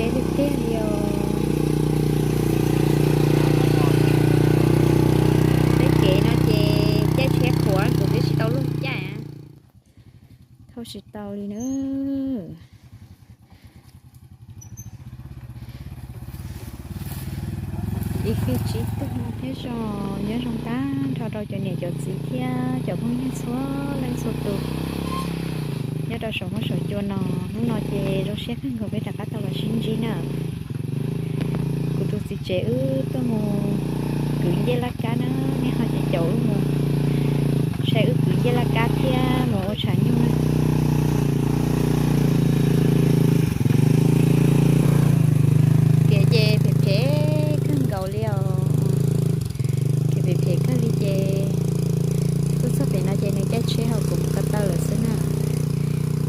Tiag tiag li os. Peb kev no ces caij tsheb qhuav kuv twb tsis tau luag caij, thauj tsis tau li na. Ib fij tsib tug thiab zos, nyob zoo tag nrho rau cov niam cov txiv thiab cov phooj ywg txhua leej txhua tus nyob rau saum huab saum cua no. Hnub no ces zoo siab kawg nkaus peb rov qab tau los sib ntsib na. Kuv tus txiv tsev wb tuaj mus kwv ncej laj kab na, nej ho caum caum wb mus saib wb kwv ncej laj kab thiab mus ua tshav nyuj na. Kev ces phem phem kawg nkaus li os. Kev phem phem kawg li ces tuaj txog pem no ces nws caij tsheb hauv kuv mus ko taw lawm xwb na.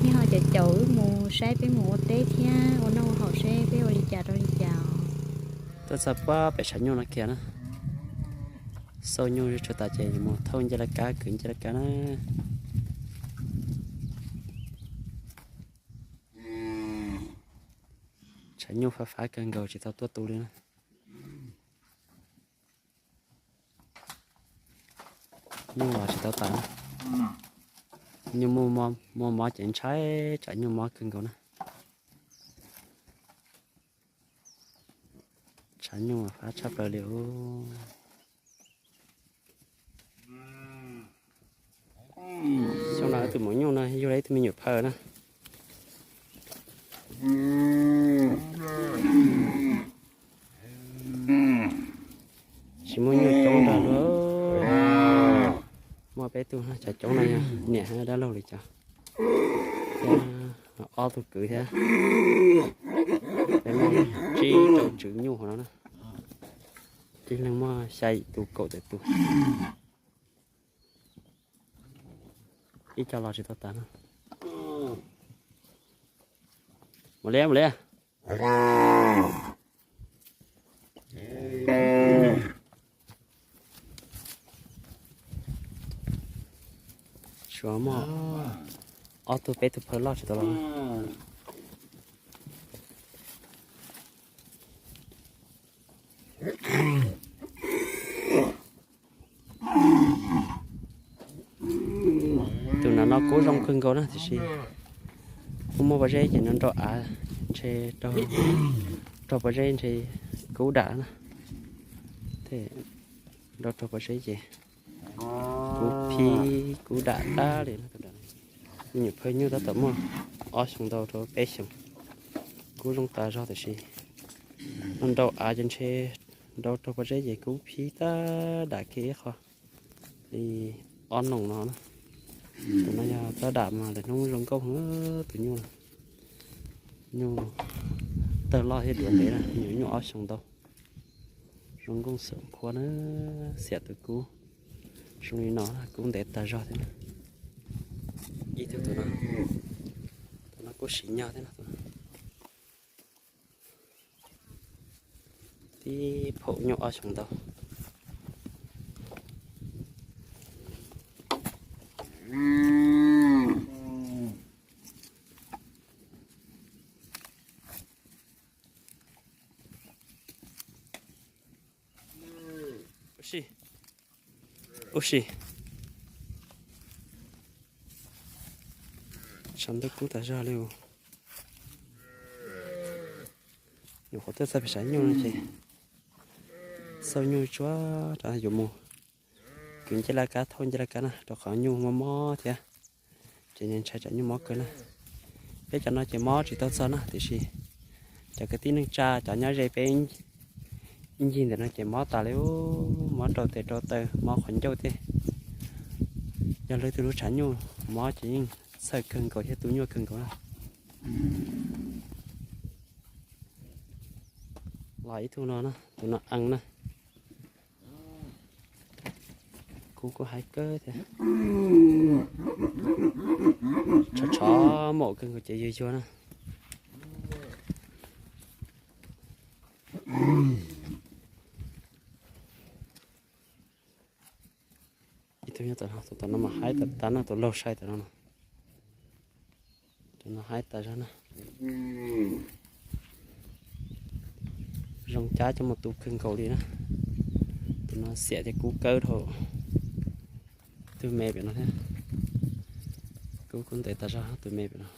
Nej ho caum caum wb mus saib peb mus ua teb thiab ua noj ua haus seb peb ua li cas rau li cas os. Tuaj txog puag pem tshav nyuj no kiag na. Xauj nyuj tsuag tas ces mus thauj ncej laj kab kwv ncej laj kab na. Tshav nyuj fab fab kawg nkaus tsis tau tuaj tu li na. Nyuj los tsis tau tas. Nyuj muaj mob ces ntshai tsam nyuj mob kawg nkaus na. Tshav nyuj fab tshaj plaws li os. Xyoo no tus maum nyuj no yug los ib tug me nyuam phawj na. Tsis muaj nyuj coob nrog luag. Muaj peb tug no, cov coob no yog niam dab laug li cas. Ob tug kwv thiab. Peb muaj tsib rau tswv nyuj hauv no na. Ib leeg muaj xya yim tus kaum tawm tus. Ib co los tsis tau tas na. Mus li, mus li. Suav muaj ob tug peb tug phawj loj tsis tau los. Tus no no kub zoo kawg nkaus na tiam sis kuj muaj pob zeb ces no nrau av ntshe raug pob zeb ntshe kub dam na. Nrau raug pob zeb ces kub phib kub dam tag li. Me nyuam phawj nyuj tab tom muaj ob xyoos ntau rau peb xyoos. Kub zoo tas zog tiam sis no nrau av ces ntshe nrau raug pob zeb ces kub phib tag dam kiag ib qho li ob noom no na. Tus no yog tab dam mas lawm hnub zoo nkauj heev tus nyuj. Nyuj tawg loj thiab duav ntev na, me nyuam nyuj ob xyoos ntau. Zoo nkauj xwm qhuav na, xiam tus kub zoo li no kub ntev tas zog thiab na. Ib tug tus no, tus no kuj siv nyog thiab na. Tib phaum nyuj ob xyoos ntau. Ub si, tshav ntuj kub tas zog li. Nyuam qhuav tuaj txog pem tshav nyuj no ces xauj nyuj tsuag tsuag yuav mus kwv ncej laj kab thauj ncej laj kab na, rau qhov nyuj mob mob thiab. Ces ntshai tsam nyuj mob kawg na. Peb cov no ces mob tsis tau txog na, tiam sis cov kwv tij neej tsa cov nyob ze peb ib ncig ntawm no ces mob tas li, mob rau tes rau taw, mob qhov ncauj tej. Yog leej twg lub tshav nyuj mob ces yeej txhawj kawg nkaus thiab tu nyuaj kawg nkaus na. Los ib tug no na, tus no ees na. Kub kuj haib kawg thiab. Tshov tshov maum kawg nkaus ces yuag yuag na. Ib tug nyob tom no, tus tom no mas haib tas tas na, tus laug sai tom no. Tus no haib tas zog na. Zoo cab coj mus tu kawg nkaus li na. Tus no xiam tias kub kawg dhau. Tus me pem no thiab. Kub kub ntev tas zog tus me pem no.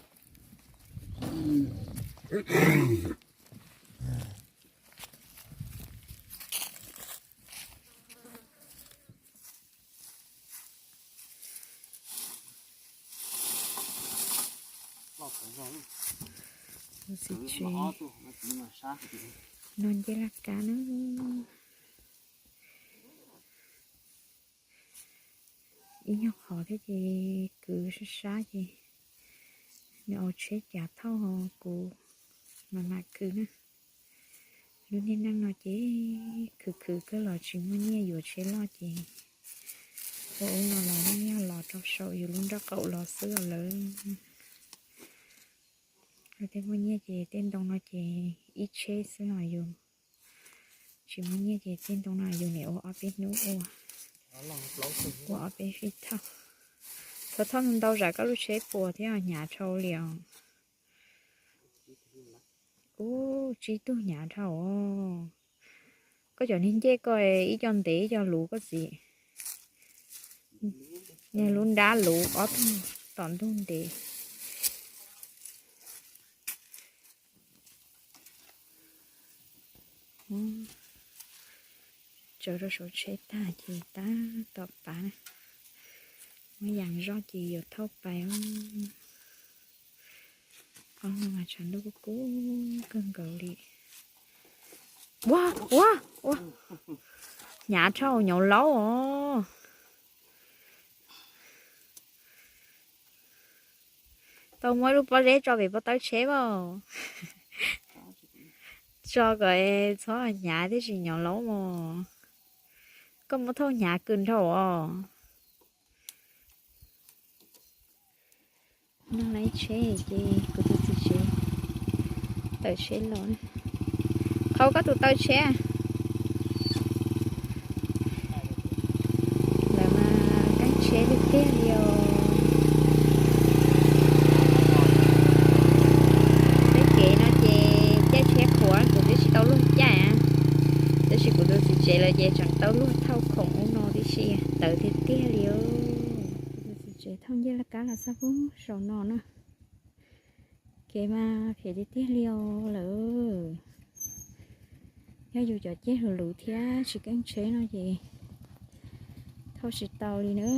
Tus txiv tsev no ncej laj kab na. Ib nyuag qhov thiab ces kwv sab sab ces nws ua tsheb cav thauj kuv mam mam kwv na. Lub niag neej no ces khwv khwv kawg los tsis muaj nyiaj yuav tsheb loj ces ua ub no los yeej yog los rau saum yus lub nraub qaum los xwb os lawm. Yog tej muaj nyiaj ces tej ntoo no ces ib tsheb xwb os yus. Tsis muaj nyiaj ces tej ntoo no yus niam ua ob peb hnub ua, ua ob peb fij thauj. Txhob thauj ntau zam koj lub tsheb puas thiab hnyav dhau li os. Ub, tsib tug hnyav dhau os. Koj cov niag ncej koj ib co ntev ib co luv koj txiv. Niag lub nrab luv ob tug tom ntug ntev. Tsaws rau saum tsheb tag ces tab tom pav na. Muab yas zoj ces yuav thauj pais. Ob no mas tshav ntuj kub kub kawg nkaus li. Ua ua ua, hnyav dhau nyob laub os. Tau muab lub pob zeb tso pem pob tawb tsheb as. Tso kom txhob hnyav thiab tsis nyob laub mos. Koj muab thauj hnyav kawg nrhau os. No lawv tsheb ces kuv tus txiv tsev tawm tsheb los. Qhau koj tus taw tsheb. Lawv mas keeb tsheb tiag tiag li os. Tej kev no ces caij tsheb qhuav kuv twb tsis tau luag caij, tab sis kuv tus txiv tsev lawv ces tseem tau luag thauj khoom ub no tib si, tawv tiag tiag li os. Kuv tus txiv tsev thauj ncej laj kab los txog pub saum no na. Kev mas phem tiag tiag li os lawm. Yog yus cov caij luv luv thiab tsis keeb tsheb no ces thauj tsis tau li na.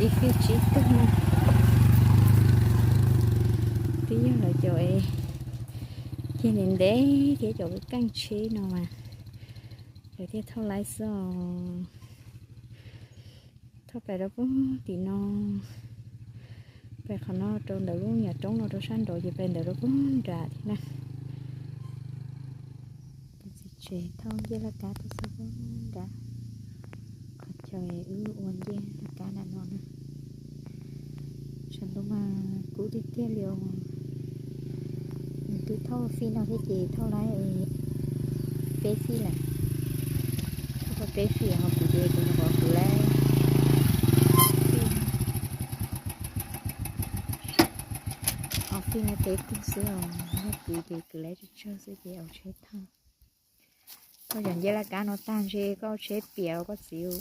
Ib fij tsib tug no twb yog lawv cov es ceg ntev ntev thiab cov keeb tsheb no mas lawv thiaj thauj laib xwb os. Thauj pais rau pug tim no, pais qhov no rau ntawm lub nyuam roob no rau sab nraud ces pais ntawd rau pug nram thiab na. Tus txiv tsev thauj ncej laj kab tuaj txog pug nram qhov chaw wb ua ncej laj kab nram no na. Tshav ntuj mas kub tiag tiag li os. Nws twb thauj fij no thiab ces thauj laib peb fij lawm. Thauj tau peb fij ho kuv ces kuv nyuam qhuav kwv laib fij, ob fij no peb tug xwb os, yog kwv ces kwv laib tsawg tsawg xwb ces au tsheb thauj. Koj cov ncej laj kab no tag ntshe koj tsheb piam koj txiv.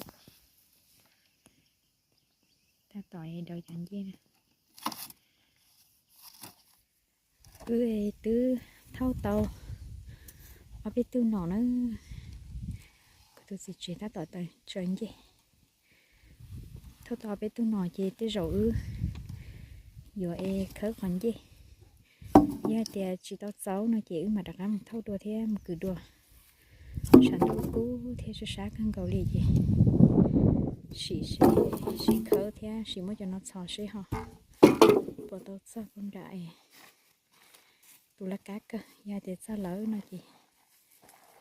Tab tom daws cov ncej na. Wb twb thauj tau ob peb tug nom na. Kuv tus txiv tsev tab tom taws tsaws ncej. Thauj tau ob peb tug nom ces tej zaum wb yuav es khawb qhov ncej. Yog hais tias tsis tau txaus no ces wb mam rov qab mus thauj dua thiab mus kwv dua. Tshav ntuj kub thiab sab sab kawg nkaus li ces sim, sim khawb thiab sim muab cov no txhos seb ho puas tau txog pug nram tus laj kab kawg. Yog hais tias txog lawm no ces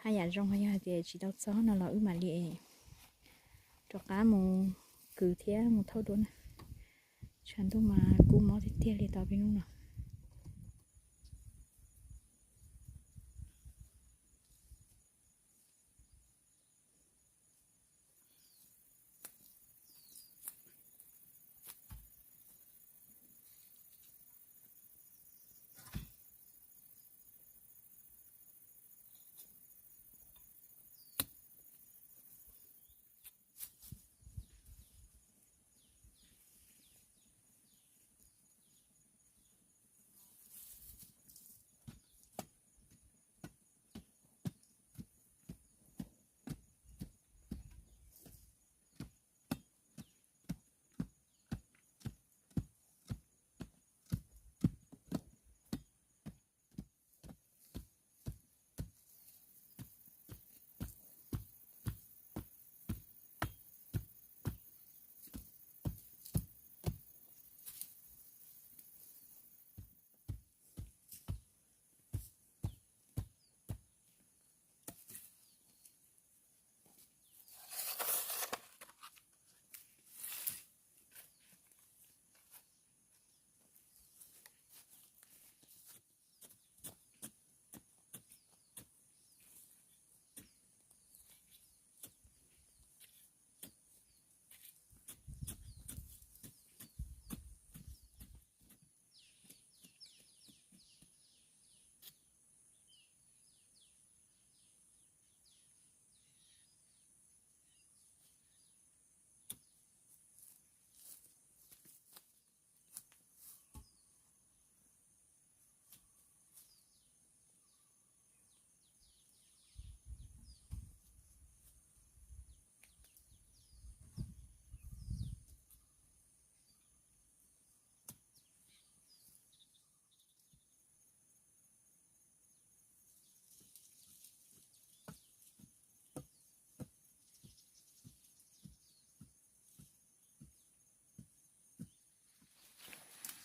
haj yam zoo, yog hais tias tsis tau txog no los wb mam li rov qab mus kwv thiab mus thauj dua na. Tshav ntuj mas kub mob tiag tiag li tau peb hnub no.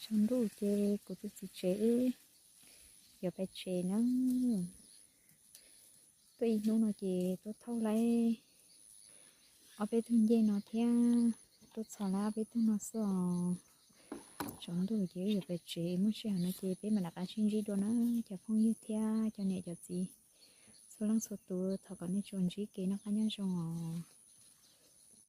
Tsaus ntuj ces kuv tus txiv tsev wb yuav pais tsev na. Tuaj ib hnub no ces tuaj thauj laib ob peb tug ncej no thiab, tuaj txhos laib ob peb tug no xwb os. Tsaus ntuj ces wb yuav pais tsev, muaj sij hawm no ces peb mam rov qab sib ntsib dua na cov phooj ywg thiab cov niam cov txiv txhua leej txhua tus. Thov kom nej tsuas ntsib kev noj qab nyob zoo os.